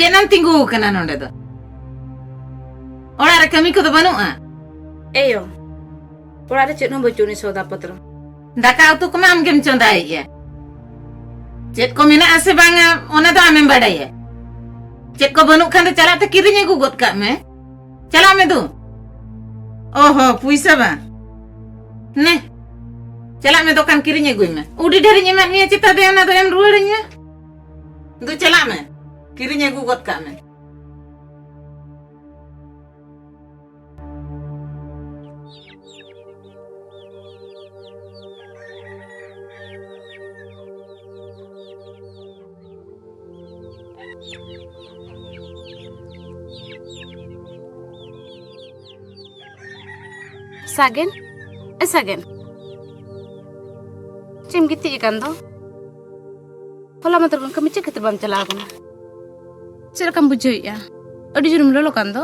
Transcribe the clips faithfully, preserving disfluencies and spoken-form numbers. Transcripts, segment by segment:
ᱮᱱᱟᱢ ᱛᱤᱸᱜᱩ ᱟᱠᱟᱱᱟ ᱱᱚᱰᱮ ᱫᱚ? ᱚᱲᱟᱜ ᱨᱮ ᱠᱟᱹᱢᱤ ᱠᱚᱫᱚ ᱵᱟᱹᱱᱩᱜᱼᱟ? ᱮᱭᱳ, ᱚᱲᱟᱜ ᱨᱮ ᱪᱮᱫ ᱦᱚᱸ ᱵᱟᱹᱪᱩᱜ ᱟᱹᱱᱤᱡ ᱥᱚᱣᱫᱟ ᱯᱚᱛᱨᱚ᱾ ᱫᱟᱠᱟ ᱩᱛᱩ ᱠᱚᱢᱟ ᱟᱢ ᱜᱮᱢ ᱪᱚᱸᱫᱟᱭᱮᱫᱼᱟ᱾ ᱪᱮᱫ ᱠᱚ ᱢᱮᱱᱟᱜᱼᱟ ᱥᱮ ᱵᱟᱝᱟ, ᱚᱱᱟ ᱫᱚ ᱟᱢᱮᱢ ᱵᱟᱰᱟᱭᱟ᱾ ᱪᱮᱫ ᱠᱚ ᱵᱟᱹᱱᱩᱜ ᱠᱷᱟᱱ ᱫᱚ ᱪᱟᱞᱟᱜ ᱛᱮ ᱠᱤᱨᱤᱧ ᱟᱹᱜᱩ ᱜᱚᱫ ᱠᱟᱜ ᱢᱮ᱾ ᱪᱟᱞᱟᱜ ᱢᱮ ᱫᱩ᱾ ᱚ ᱦᱚ, ᱯᱩᱭᱥᱟᱹ ᱵᱟᱝ᱾ ᱱᱮ, ᱪᱟᱞᱟᱜ ᱢᱮ ᱫᱚᱠᱟᱱ ᱠᱤᱨᱤᱧ ᱟᱹᱜᱩᱭ ᱢᱮ᱾ ᱩᱰᱤ ᱰᱷᱮᱨᱤᱧ ᱮᱢᱟᱫ ᱢᱮᱭᱟ, ᱪᱮᱛᱟ ᱫᱮ ᱚᱱᱟ ᱫᱚ ᱮᱢ ᱨᱩᱣᱟᱹᱲᱟᱹᱧ ᱢᱮ᱾ ᱫᱩ ᱪᱟᱞᱟᱜ ᱢᱮ, ᱠᱤᱨᱤᱧ ᱟᱹᱜᱩ ᱜᱚᱫ ᱠᱟᱜ ᱢᱮ᱾ ᱥᱟᱜᱮᱱ, ᱮ ᱥᱟᱜᱮᱱ, ᱪᱮᱫ ᱮᱢ ᱜᱤᱛᱤᱡ ᱟᱠᱟᱱ ᱫᱚ? ᱦᱚᱞᱟ ᱢᱟᱫᱷᱮᱨ ᱠᱷᱚᱱ ᱠᱟᱹᱢᱤ ᱪᱮᱫ ᱠᱷᱟᱹᱛᱤᱨ ᱵᱟᱢ ᱪᱟᱞᱟᱣ ᱟᱠᱟᱱᱟ? ᱪᱮᱫ ᱞᱮᱠᱟᱢ ᱵᱩᱡᱷᱟᱹᱣᱮᱫᱼᱟ? ᱟᱹᱰᱤ ᱡᱳᱨᱮᱢ ᱞᱚᱞᱚ ᱠᱟᱱ ᱫᱚ᱾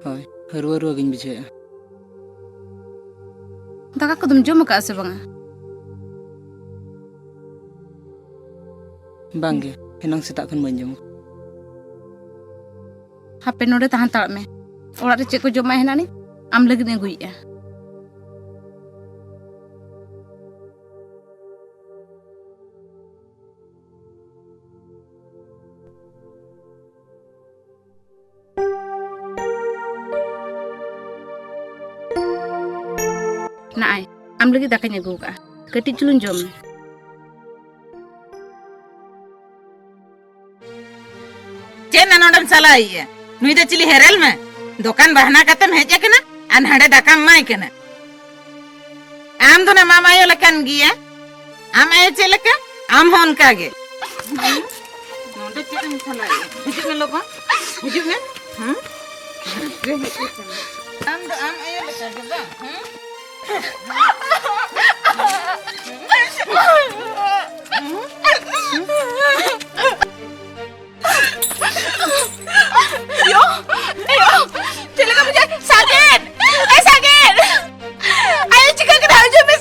ᱦᱳᱭ, ᱨᱩᱣᱟᱹ ᱨᱩᱣᱟᱹ ᱜᱤᱧ ᱵᱩᱡᱷᱟᱹᱣᱮᱫᱼᱟ᱾ ᱫᱟᱠᱟ ᱠᱚᱫᱚᱢ ᱡᱚᱢ ᱟᱠᱟᱫᱼᱟ ᱥᱮ ᱵᱟᱝᱟ? ᱵᱟᱝᱜᱮ, ᱮᱱᱟᱝ ᱥᱮᱛᱟᱜ ᱠᱷᱚᱱ ᱵᱟᱹᱧ ᱡᱚᱢ ᱟᱠᱟᱫᱟ᱾ ᱦᱟᱯᱮ ᱱᱚᱰᱮ ᱛᱟᱦᱮᱸ ᱦᱟᱛᱟᱲᱚᱜ ᱢᱮ, ᱚᱲᱟᱜ ᱨᱮ ᱪᱮᱫ ᱠᱚ ᱡᱚᱢᱟᱜ ᱦᱮᱱᱟᱜ ᱟᱹᱱᱤᱡ ᱟᱢ ᱞᱟᱹᱜᱤᱫ ᱤᱧ ᱟᱹᱜᱩᱭᱮᱫᱼᱟ᱾ ᱱᱟᱜᱼᱟᱭ, ᱟᱢ ᱞᱟᱹᱜᱤᱫ ᱫᱟᱠᱟᱧ ᱟᱹᱜᱩ ᱟᱠᱟᱫᱼᱟ, ᱠᱟᱹᱴᱤᱡ ᱪᱩᱞᱩᱝ ᱡᱚᱢ ᱢᱮ᱾ ᱪᱮᱫ ᱱᱟ ᱱᱚᱰᱮᱢ ᱥᱟᱞᱟᱭᱮᱜᱼᱟ? ᱱᱩᱭ ᱫᱚ ᱪᱤᱞᱤ ᱦᱮᱨᱮᱞ ᱢᱮ? ᱫᱚᱠᱟᱱ ᱵᱟᱦᱱᱟ ᱠᱟᱛᱮᱢ ᱦᱮᱡ ᱟᱠᱟᱱᱟ ᱟᱨ ᱱᱟᱰᱮ ᱫᱟᱠᱟᱢ ᱮᱢᱟᱭ ᱠᱟᱱᱟ᱾ ᱟᱢ ᱫᱚ ᱱᱟ ᱢᱟᱢ ᱟᱭᱳ ᱞᱮᱠᱟᱱ ᱜᱮᱭᱟ᱾ ᱟᱢ ᱟᱭᱳ ᱪᱮᱫ ᱞᱮᱠᱟ, ᱟᱢ ᱦᱚᱸ ᱚᱱᱠᱟ ᱜᱮ᱾ ᱱᱚᱰᱮ ᱪᱮᱫ ᱮᱢ ᱥᱟᱞᱟᱭᱮᱜᱼᱟ? ᱦᱤᱡᱩᱜ ᱢᱮ ᱞᱚᱜᱚᱱ, ᱦᱤᱡᱩᱜ ᱢᱮ᱾ ᱦᱮᱸ? ᱟᱢ ᱫᱚ ᱟᱢ ᱟᱭᱳ ᱞᱮᱠᱟ ᱜᱮ ᱵᱟᱝ? ᱦᱮᱸ?